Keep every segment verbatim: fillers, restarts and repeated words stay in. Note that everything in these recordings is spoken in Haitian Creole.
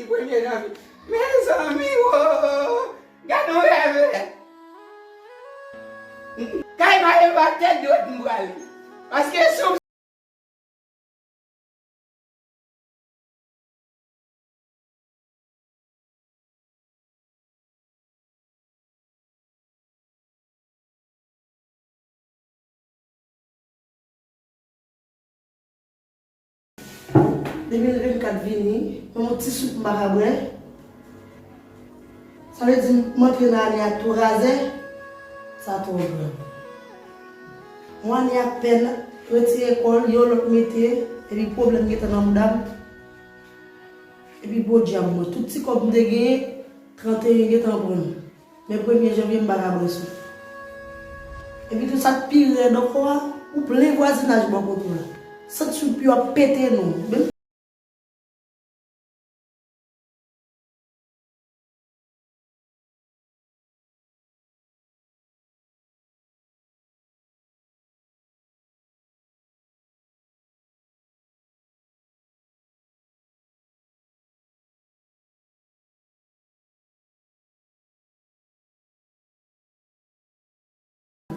Premye janvye. Mezanmi, wo! Gade yon rèv. Kay Maeva tèt dwat m prale. Paske sou De mil vennkat vini, menm yon ti soup m pa ka bwè. Sa vle di m antre nan ane a tou razè, sa twò grav. Yon ane apèn, retire kòl, yon lòt mete, epi pwoblèm gentan nan mouda m. Epi podyab mwen, tout ti kòb m te genyen, tranteyen gentan pran l. Men premye janvye m pa ka bwè sou. Epi tou sa k pi rèd ankò a, ou plen vwazinaj bò kote w la. Santi w pi w ap pete non. Menm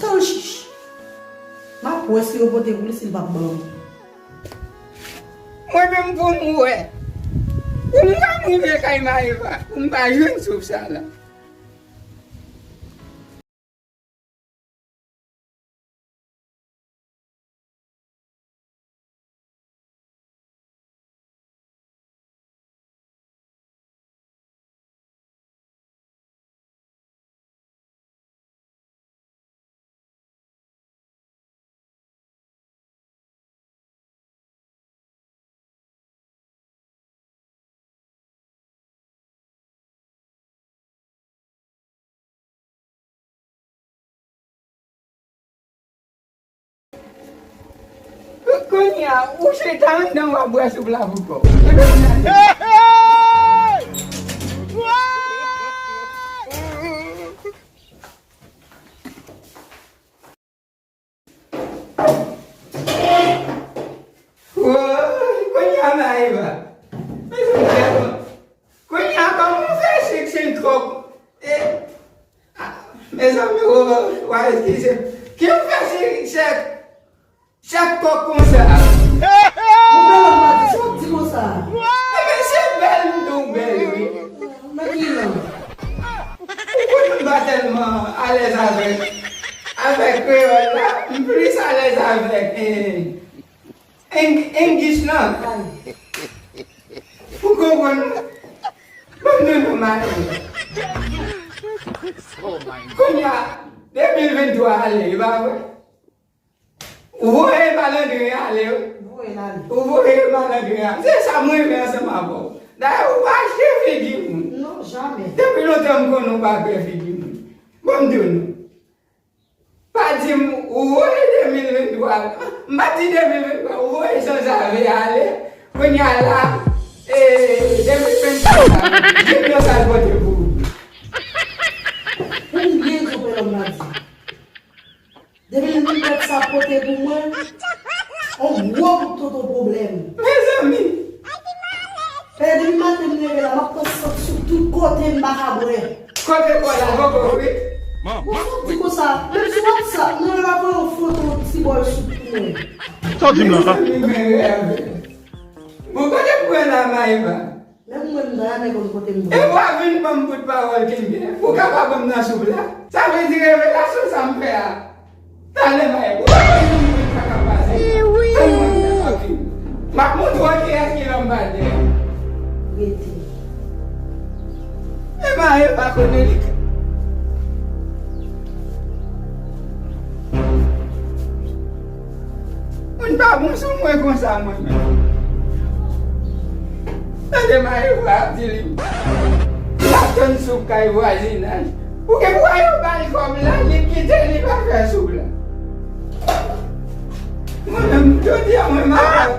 Tann chich. M ap wè si yo pote pou li, si l p ap ban m. Mwen menm pou m wè. Pou m pa rive kay Maeva, pou m pa jwenn soup sa la. Kounye a, ou chita anndan w ap bwè soup la pou kò w. Woy, kounye a Maeva. Mezanmi, kounye a kòman w fè chèk senk kòb? E, a, mezanmi, w, w a eskize m. Ki w fè chèk, chèk, chèk kòb konsa? Ou bèl anba di, sa w ap di konsa? Ebyen, se bèl m di w bèl, wi. Nan ki lang? Ou konnen m pa tèlman alèz avèk, avèk kreyòl la, m plis alèz avèk, eh, Eng-, English lan. Ou konprann? Ban m di nou malandren. Kounye a, de mil venntwa ale, e pa vre? Ou voye malandren ale, wi. Voye l ale. Ou voye malandren ale. Se sa m renmen ansanm avè w. Dayè, ou pa achte figi moun. Non, jamè. Depi lontan m konnen w pa achte figi moun. Ban m di w non. Pa di m, ou voye de mil venntwa. M pa di de mil venntwa, ou voye Zanzave ale. Kounye a la, e, de mil venntwa la, jimnò sa l pote pou ou? Pou m byen di w, pè Lòmbadi. De mil venntwa sa pote pou mwen, yon gwo bout tonton pwoblèm. Mezanmi! Pè, depi maten m leve la, m ap pran sant sou tout kote m pa ka bwè. Kote kò la poko frit? Bon, sa w di konsa, menm sou WhatsApp, mwen la voye yon foto ti bòl soup pou mwen. Sa w di m la? Mezanmi, men rèv. Bon, kote m pran la, Maeva? Menm mwen m nan la, nèg konn kote m pran. E w a vin ban m bout pawòl kenbe pou w ka pa ban m nan soup la? Sa vle di revelasyon sa m fè a. Talè Maeva, ou pa konn moun ki pa ka pase. Tann mwen fè papi. M ap montre w kiyès ki Lòmbadi a. Rete. E Maeva konnen li ka. Moun pa bon sou mwen konsa, mwen menm. Tande Maeva ap di li, l ap tann soup kay vwazinaj. Ou gen pou al ba l kòb la, li kite, li pa fè soup la. Mwen menm, jodi a, mwen malad.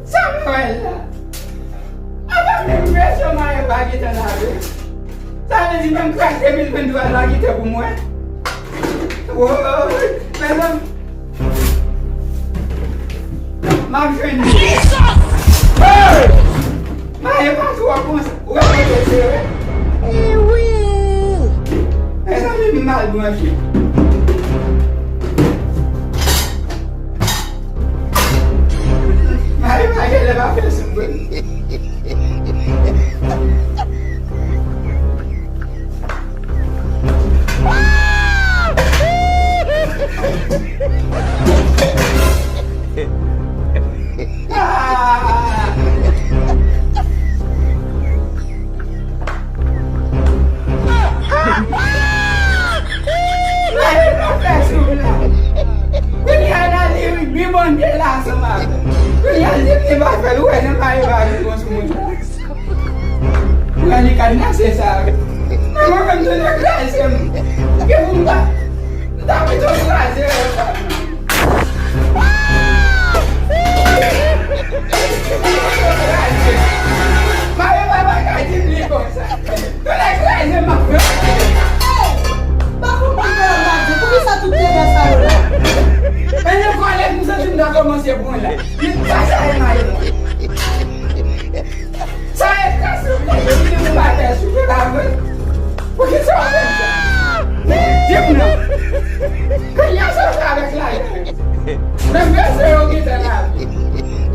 Sa m wè la? Mwen. Woy, mezanmi. M ap jwenn li. Hey! Maye pa twò konsa. Ou wè kote se, wi? Mezanmi, m mal branche. Maye pa genlè pa fè sou mwen. Maye pa fè sou la. Kounye a la li wi, bi bon de la ansanm avè. Kounye a li, li pa fè l, ou wè jan Maye pa vin bon sou moun la. Mwen li kadnase sa wi. Men mwen menm tou nèg kraze m. Ke pou m ta, m ta pito kraze yo. Maye pa pa ka di m li konsa. Tou nèg kraze m ap fè. Hey! Pa konprann sa yo pa di. Poukisa tout dega sa yo la? Men yon kòlèg m santi m ta kòmanse pran la. Li pa sa e Maye. Sa e kras yo kote li nou pa fè sou la vre. Poukisa w fè m sa? Di m non. Kounye a sa w fè avèk lajan yo? Menm mesye yo gentan lave.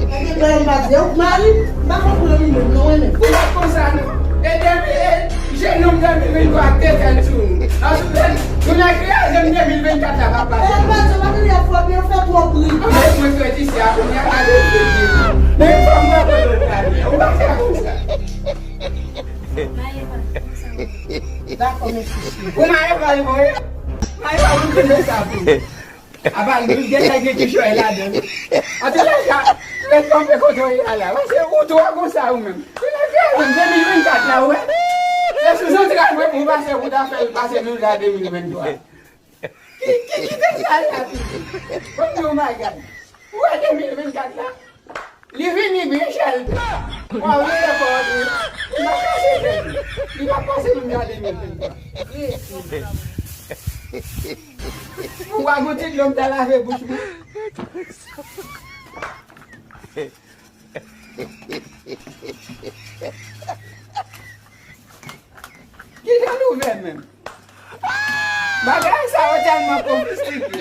Gade bagay m pa di. Ou mari, m pa konprann li menm non, wi menm. Ou pa konsa non. E depi, e, Jenòm de mil venntwa ap desann sou ou. Antouka, nou nan kraze m de mil vennkat la, papa. E, pa di, pa tande ap fè, yo fè twòp bri. Anben, mwen fè ti sa, kounye a, gade figi. Men fò m wè kote w prale. Ou pa fè konsa. Dakò, mèsi, cheri. Ou mare pale, mwen. Mare pale, mwen konn sa pou ou. Apa, gen nèg gen kichòy ladan. Antouka, ret kanpe kote w ye a la. Paske ou twò konsa ou menm. Ou nan kraze m de mil vennkat la, ou wè. Se sou zantray mwen pou w pase, pou w ta fè l pase nou la de mil venntwa. Ki, ki, ki te sa la, piti? Bon, oh my God. Ou wè de mil vennkat la? Li vini byen chèlbè. Waw, li lè fò antre. Li pa pase tèt li. Li pa pase moun gade men. Ou pa gon ti dlo m ta lave bouch mwen. Kijan l ouvè menm? Bagay sa yo tèlman konplike.